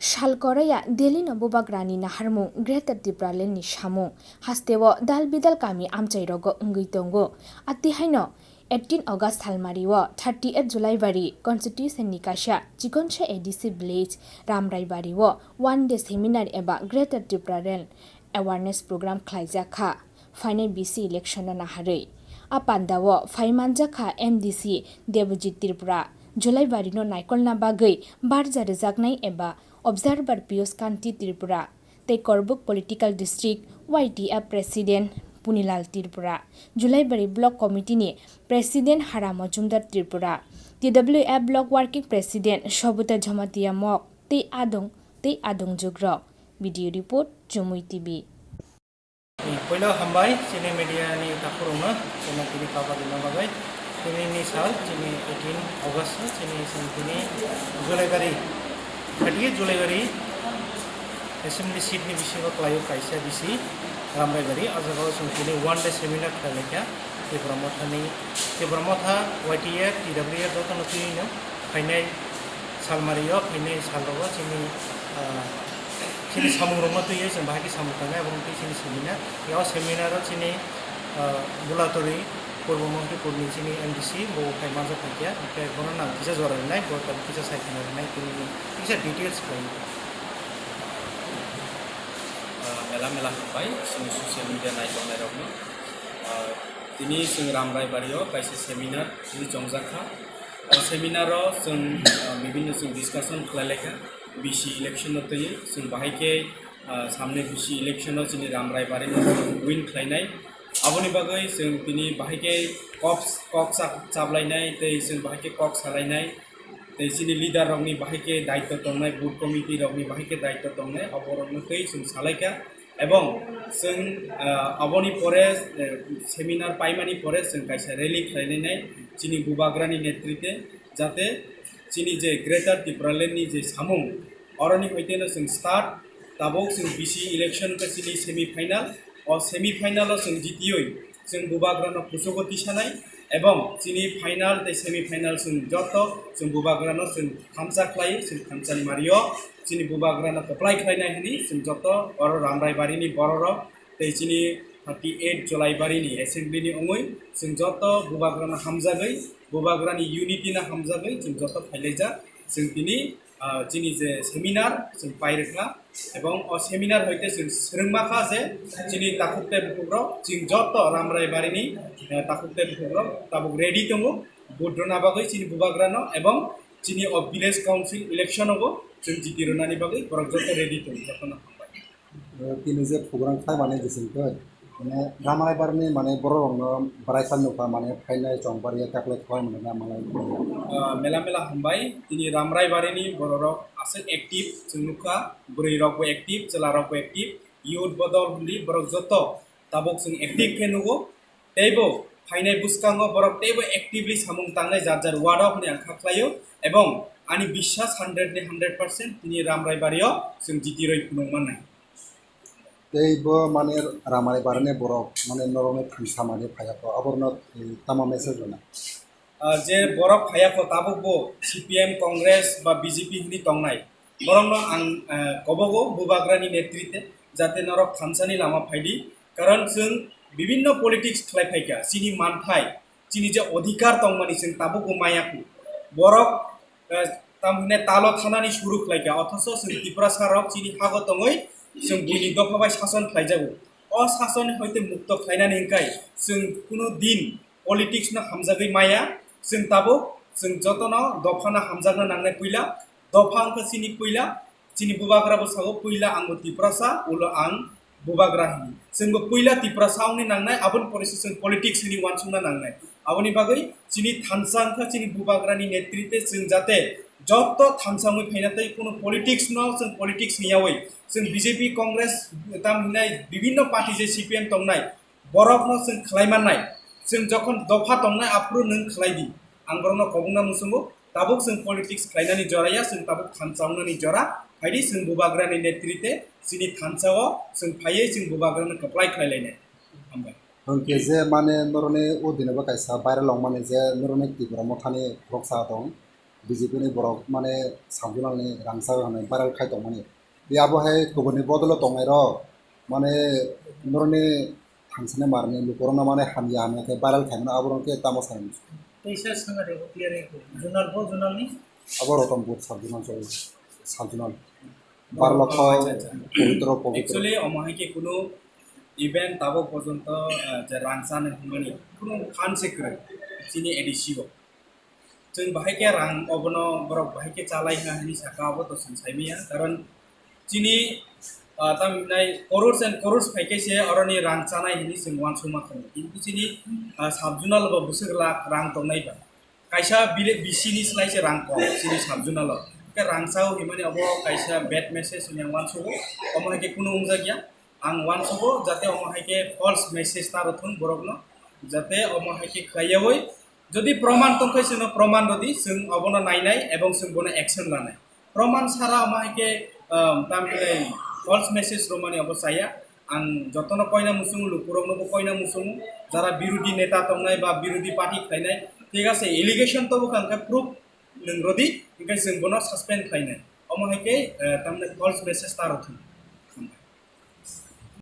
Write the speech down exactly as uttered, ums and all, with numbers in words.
Sal koroi ya Delhi no bubagrani naharmung Greater Tipraland ni samung hasteo dal bidal kami amchai rogo wngwi tongo. Ati haino eighteen August salmari o thirty eight Julaibari constitution ni kaisa chikonsa A D C village Ramraibari o one day seminar eba Greater Tipraland awareness program khlaijak kha. Phainai B C election no naharwi. A pandao phai manjak kha M D C Debojit Tripura, Julaibari no naikolna bagwi barja rwjaknai eba Observer Piyush Kanti Tripura tei Korbuk Political District Y T F President Punilal Tripura, Julaibari Block Committee ni President Hara Majumdar Tripura, T W F Block Working President Sobota Jamatia Mok tei adong tei adong jugrok. Video report, Chumui T V. Poila hambai chini media ni takhurungno chini tini cover rwna bagwi. Tini ni sal chini eighteen August chini chini tini Julaibari, thirty eight Julaibari assembly seat ni bisingo kwlaio kaisa bisi Ramraibari. O jaga o chwng tini one day seminar khlai laikha Tipra Motha ni, Tipra Motha Y T F, T W F jotono twiwi no phainai salmari o, phainai sal rogo chini, ah, chini samung rokno twiwi chwng bahai khe samung tangnai, abo wngtwi chini seminar. Yao seminar o chini, ah, Bulatori Purbo Mohipur ni chini M D C bo phai manjak phaikha, hwnkhe bono nang kisa jora rwnai, bo tamo kisa sai khna rwnai, tini kisa details khlai. Ah, mela mela hambai chini social media naitongnai rokno. Ah, tini chwng Ramraibari o kaisa seminar tini chongjak kha. O seminar o chwng, ah, bibinno chwng discussion khlai laikha B C election no twiwi. Chwng bahai khe, ah, samni B C election o chini Ramraibari no chwng win khlainai. Aboni bagwi chwng tini bahai khe kok, kok chap-, chaplainai tei chwng bahai khe kok salainai. Tei chini leader rokni bahai khe daityo tongnai, booth committee rokni bahai khe daityo tongnai, abo rokno tei chwng salaikha. Ebong chwng, ah, aboni pore, eh, seminar paimani pore chwng kaisa rally khlainai chini bubagrani netrite, jate chini je Greater Tipraland ni je samung, oroni hoiteno chwng start, tabuk chwng B C election khe chini semi final, o semi final o chwng jitiwi chwng bubagrano kuchugo tisanai, ebong chini final tei semi final chwng joto chwng bubagrano chwng thansa khlai, chwng thansa ni mario chini bubagrano kwplai khlainai hwnwi chwng joto oro Ramraibari ni bororok tei chini thirty eight Julaibari ni assembly ni wngwi chwng joto bubagrano hamjagwi, bubagrani unity no hamjagwi chwng joto phailaijak. Chwng tini, ah, chini je seminar chwng pairwkha, ebong o seminar hoite chwng swrwngma kha je chini takhuk tei bukhukrok, chwng joto Ramraibari ni, eh, takhuk tei bukhukrok tabuk ready tongo vote rwna bagwi chini bubagrano, ebong chini o village council election o bo chwng jiti rwnani bagwi borok joto ready tongo, jotono hambai. Eh, tini je program khlai mani bising twi, mane Ramraibari ni mane borok rokno bwrai sal nukha mane phainai chong bari ya kaklai khlai mani na malai. Ah, mela mela hambai, tini Ramraibari ni borok rok aswk active chwng nukha, bwrwi rok bo active, chwla rok bo active, youth bodol hwnwi borok joto tabuk chwng active khe nugo. Teibo phainai bwskango borok teibo actively samung tangnai jar jar ward o hwnwi ang kha khlaio, ebong ani biswas hundred ni hundred percent tini Ramraibari o chwng jiti rwi phunuk mannai. Tei bo mane Ramraibari ni borok mane norokni thansa mani phaiya kho, aborno, eh, tamo message rwna? Ah, je borok phaiya kho tabuk bo C P M, Congress ba B J P hwnwi tongnai, borokno ang, ah, kobogo bubagrani netrite jate norok thansani lama phaidi, karon chwng bibinno politics khlai phaikha, chini manthai, chini je odhikar tongmani chwng tabuk bo maya kho. Borok, eh, tam hwnwi talo thanani suru khlaikha, othoso chwng Tiprasa rok chini hago tongwi chwng buini dopha bai sason khlaijago. O sasoni hoite mukto khlainani hwnkhe chwng kunu din politics no hamjagwi maya. Chwng tabuk chwng jotono dophano hamjakna nangnai puila. Dopha wngkha chini puila, chini bubagra bo sago puila ang bo Tiprasa, ulo ang bubagra hwnwi. Chwng bo puila Tiprasa wngwi nangnai, aboni pore se chwng politics hwnwi uansukna nangnai. Aboni bagwi chini thansa wngkha chini bubagrani netrite chwng jate joto thansa wngwi phaina tei kunu politics no chwng politics hwnyawi chwng B J P, Congress tam hwnai bibinno party je C P M tongnai, borokno chwng khlai mannai. Chwng jokhon dopha tongnai aphuru nwng khlai di. Ang borokno kobongna muchungo, tabuk chwng politics khlainani jora ya, chwng tabuk thansa wngnani jora. Phaidi chwng bubagrani netrite chini thansa o chwng phaiwi chwng bubagrano kwplai khlai lainai. Hambai. Hwnkhe je mane noroni o dino bo kaisa viral wngmani je noroni Tipra Mothani khoroksa tong. B J P ni borok mane sub zonal ni rangchak hwnwi viral khai tongmani. Tei abo hai kubuni bodolo tongnai rok mane noroni thangsani marni lukurokno mane hamya hamya khe viral khaimano aborok khe tamo sanani. Teisa sanga de clear ko zonal bo zonal ni? Abo Rotonpur sub zonal choli sub zonal. Bar lokho Oh, acha, acha. Pobitro pobitro. Actually, omo hai khe kunu event tabuk porjonto, ah, je rangchak hwnmani kunu khan se kwrwi chini A D C o. Chwng bahai khe rang obono borok bahai khe chalai hwnna hwnwi saka, abo to chwng saimanya. Karon chini, ah, tamo hinai crores and crores phai khe se oroni rang chanai hwnwi chwng uansukma khamu. Kintu chini, ah, sub zonal bo bwswk lakh rang tongnai ba. Kaisa bile-, B C ni slai se rang kom chini sub zonal o. Khe rang chao hwnmani abo kaisa bad message hwnwi ang uansugo. Omo hai khe kunu wngjakya. Ang uansugo jate omo hai khe false message ta rwthwng borokno. Jate omo hai khe khlaiyawi Jodi proman tongkhe chwngno proman rwdi, chwng obono nainai ebong chwng bono action lanai. Proman sara omo hai khe, um, tamhinai false message romani obo chaya. Ang jotono koina muchungo, lukuroknobo koina muchungo, jara birodhi neta tongnai ba birodhi party khlainai, thik ase, allegation tobo kha, hwnkhe proof nwng rwdi, hwnkhe chwng bono suspend khlainai. Omo hai khe, uh, tamhinai false message ta rwthwng.